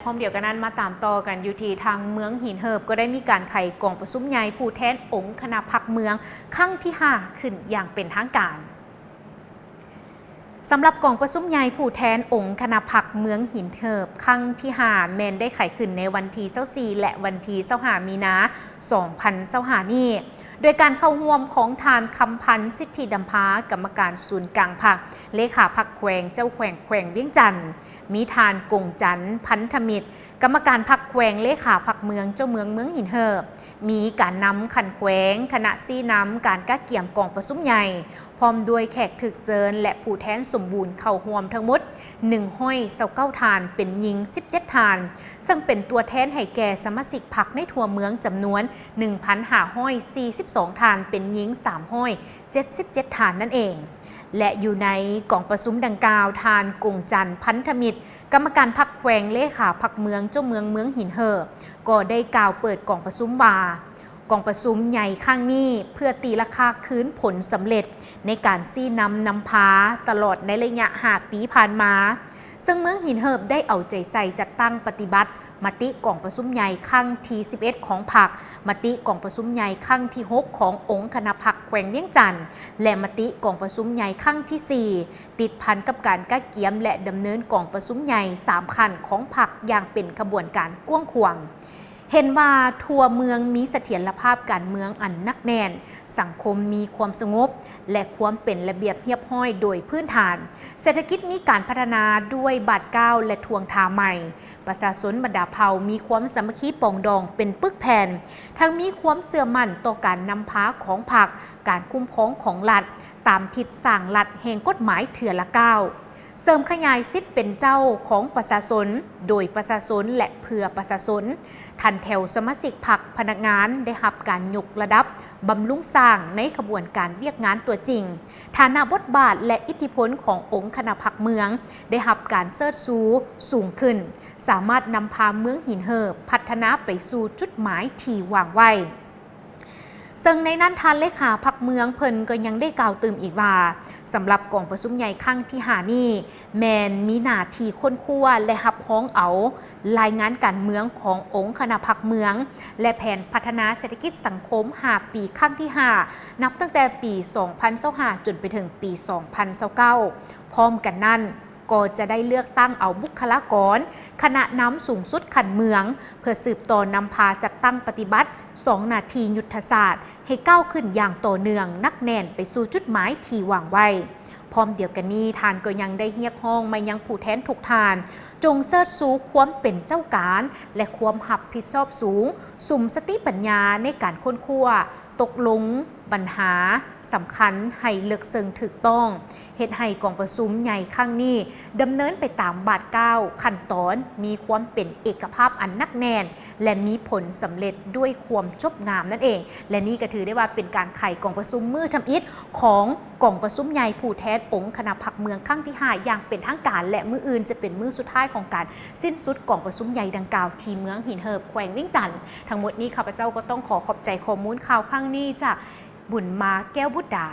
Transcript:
ພ້ອມດຽວກັນນັ້ນ ມາຕາມຕໍ່ກັນຢູ່ທີ່ທາງເມືອງຫີນເຫີບ ກໍໄດ້ມີການໄຂກອງປະຊຸມໃຫຍ່ຜູ້ແທນອົງຄະນະພັກເມືອງຄັ້ງທີຫ້າ ຂຶ້ນຢ່າງເປັນທາງການ. ສຳລັບກອງປະຊຸມໃຫຍ່ຜູ້ແທນອົງຄະນະພັກເມືອງຫີນເຫີບຄັ້ງທີຫ້າ ແມ່ນໄດ້ໄຂຂຶ້ນໃນວັນທີຊາວສີ່ ແລະ ວັນທີຊາວຫ້າ ມີນາ ສອງພັນຊາວຫ້າ ນີ້ ໂດຍການເຂົ້າຮ່ວມຂອງທ່ານ ຄຳພັນ ສິດທິດຳພາ ກຳມະການສູນກາງພັກ, ເລຂາພັກແຂວງ, ເຈົ້າແຂວງແຂວງວຽງຈັນ, ມີທ່ານ ກົງຈັນ ພັນທະມິດ ກຳມະການພັກແຂວງ, ເລຂາພັກເມືອງ, ເຈົ້າເມືອງເມືອງຫີນເຫີບ, ມີການນຳຂັ້ນແຂວງ, ຄະນະຊີ້ນຳການກະກຽມກອງປະຊຸມໃຫຍ່ ພ້ອມດ້ວຍແຂກຖືກເຊີນ ແລະ ຜູ້ແທນສົມບູນເຂົ້າຮ່ວມທັງໝົດ ໜຶ່ງຮ້ອຍຊາວເກົ້າທ່ານ, ເປັນຍິງສິບເຈັດທ່ານ, ເຊິ່ງເປັນຕົວແທນໃຫ້ແກ່ສະມາຊິກພັກໃນທົ່ວເມືອງຈຳນວນ ໜຶ່ງພັນຫ້າຮ້ອຍສີ່ສິບສອງທ່ານ, ເປັນຍິງສາມຮ້ອຍເຈັດສິບເຈັດທ່ານນັ້ນເອງ. ແລະ ຢູ່ໃນກອງປະຊຸມດັ່ງກ່າວ, ທ່ານ ກົງຈັນ ພັນທະມິດ ກຳມະການພັກແຂວງ, ເລຂາພັກເມືອງ, ເຈົ້າເມືອງເມືອງຫີນເຫີບ ກໍໄດ້ກ່າວເປີດກອງປະຊຸມວ່າ, ກອງປະຊຸມໃຫຍ່ຄັ້ງນີ້ ເພື່ອຕີລາຄາຄືນຜົນສຳເລັດໃນການຊີ້ນຳນຳພາຕະຫຼອດໃນໄລຍະຫ້າປີຜ່ານມາ, ເຊິ່ງເມືອງຫີນເຫີບໄດ້ເອົາໃຈໃສ່ຈັດຕັ້ງປະຕິບັດມະຕິກອງປະຊຸມໃຫຍ່ຄັ້ງທີສິບເອັດຂອງພັກ, ມະຕິກອງປະຊຸມໃຫຍ່ຄັ້ງທີຫົກຂອງອົງຄະນະພັກແຂວງວຽງຈັນ ແລະ ມະຕິກອງປະຊຸມໃຫຍ່ຄັ້ງທີສີ່ ຕິດພັນກັບການກະກຽມ ແລະ ດຳເນີນກອງປະຊຸມໃຫຍ່ສາມຂັ້ນຂອງພັກຢ່າງເປັນຂະບວນການກວ້າງຂວາງ. ເຫັນວ່າທົ່ວເມືອງມີສະຖຽນລະພາບການເມືອງອັນໜັກແໜ້ນ, ສັງຄົມມີຄວາມສະຫງົບ ແລະ ຄວາມເປັນລະບຽບຮຽບຮ້ອຍໂດຍພື້ນຖານ, ເສດຖະກິດມີການພັດທະນາດ້ວຍບາດກ້າວ ແລະ ທ່ວງທ່າໃໝ່, ປະຊາຊົນບັນດາເຜົ່າມີຄວາມສາມັກຄີປອງດອງເປັນປຶກແຜ່ນ, ທັງມີຄວາມເຊື່ອໝັ້ນຕໍ່ການນຳພາຂອງພັກ, ການຄຸ້ມຄອງຂອງລັດ, ຕາມທິດສ້າງລັດແຫ່ງກົດໝາຍເທື່ອລະກ້າວ. ເສີມຂະຫຍາຍສິດເປັນເຈົ້າຂອງປະຊາຊົນ, ໂດຍປະຊາຊົນ ແລະ ເພື່ອປະຊາຊົນ. ຖັນແຖວສະມາຊິກພັກ, ພະນັກງານໄດ້ຮັບການຍົກລະດັບ, ບຳລຸງສ້າງໃນຂະບວນການວຽກງານຕົວຈິງ. ຖານະບົດບາດ ແລະ ອິດທິພົນຂອງອົງຄະນະພັກເມືອງໄດ້ຮັບການເຊີດຊູສູງຂຶ້ນ, ສາມາດນຳພາເມືອງຫີນເຫີບພັດທະນາໄປສູ່ຈຸດໝາຍທີ່ວາງໄວ້. ເຊິ່ງໃນນັ້ນທ່ານເລຂາພັກເມືອງເພິ່ນກໍຍັງໄດ້ກ່າວຕື່ມອີກວ່າ, ສຳລັບກອງປະຊຸມໃຫຍ່ຄັ້ງທີຫ້ານີ້ ແມ່ນມີໜ້າທີ່ຄົ້ນຄວ້າ ແລະ ຮັບຮອງເອົາລາຍງານການເມືອງຂອງອົງຄະນະພັກເມືອງ ແລະ ແຜນພັດທະນາເສດຖະກິດສັງຄົມຫ້າປີຄັ້ງທີຫ້າ ນັບຕັ້ງແຕ່ປີສອງພັນຊາວຫ້າ ຈົນໄປເຖິງປີສອງພັນຊາວເກົ້າ. ພ້ອມກັນນັ້ນ, ກໍຈະໄດ້ເລືອກຕັ້ງເອົາບຸກຄະລາກອນ, ຄະນະນຳສູງສຸດຂັ້ນເມືອງ ເພື່ອສືບຕໍ່ນຳພາຈັດຕັ້ງປະຕິບັດສອງໜ້າທີ່ຍຸດທະສາດ ໃຫ້ກ້າວຂຶ້ນຢ່າງຕໍ່ເນື່ອງ, ໜັກແໜ້ນໄປສູ່ຈຸດໝາຍທີ່ວາງໄວ້. ພ້ອມດຽວກັນນີ້, ທ່ານກໍຍັງໄດ້ຮຽກຮ້ອງມາຍັງຜູ້ແທນທຸກທ່ານ, ຈົ່ງເຊີດຊູຄວາມເປັນເຈົ້າການ ແລະ ຄວາມຮັບຜິດຊອບສູງ, ສຸມສະຕິປັນຍາໃນການຄົ້ນຄວ້າ, ຕົກລົງບັນຫາສຳຄັນໃຫ້ເລິກເຊິ່ງຖືກຕ້ອງ, ເຮັດໃຫ້ກອງປະຊຸມໃຫຍ່ຄັ້ງນີ້ດຳເນີນໄປຕາມບາດກ້າວຂັ້ນຕອນ, ມີຄວາມເປັນເອກະພາບອັນໜັກແໜ້ນ ແລະ ມີຜົນສຳເລັດດ້ວຍຄວາມຈົບງາມນັ້ນເອງ. ແລະ ນີ້ກໍຖືໄດ້ວ່າເປັນການໄຂກອງປະຊຸມມື້ທຳອິດຂອງກອງປະຊຸມໃຫຍ່ຜູ້ແທນອົງຄະນະພັກເມືອງຄັ້ງທີຫ້າຢ່າງເປັນທາງການ ແລະ ມື້ອື່ນຈະເປັນມື້ສຸດທ້າຍຂອງການ ສິ້ນສຸດກອງປະຊຸມໃຫຍ່ດັ່ງກ່າວທີ່ເມືອງຫີນເຫີບ ແຂວງວຽງຈັນ. ທັງໝົດນີ້ຂ້າພະເຈົ້າກໍຕ້ອງຂໍຂອບໃຈຂໍ້ມູນຂ່າວຄັ້ງນີ້ຈາກບຸນມາ ແກ້ວບຸດດາ.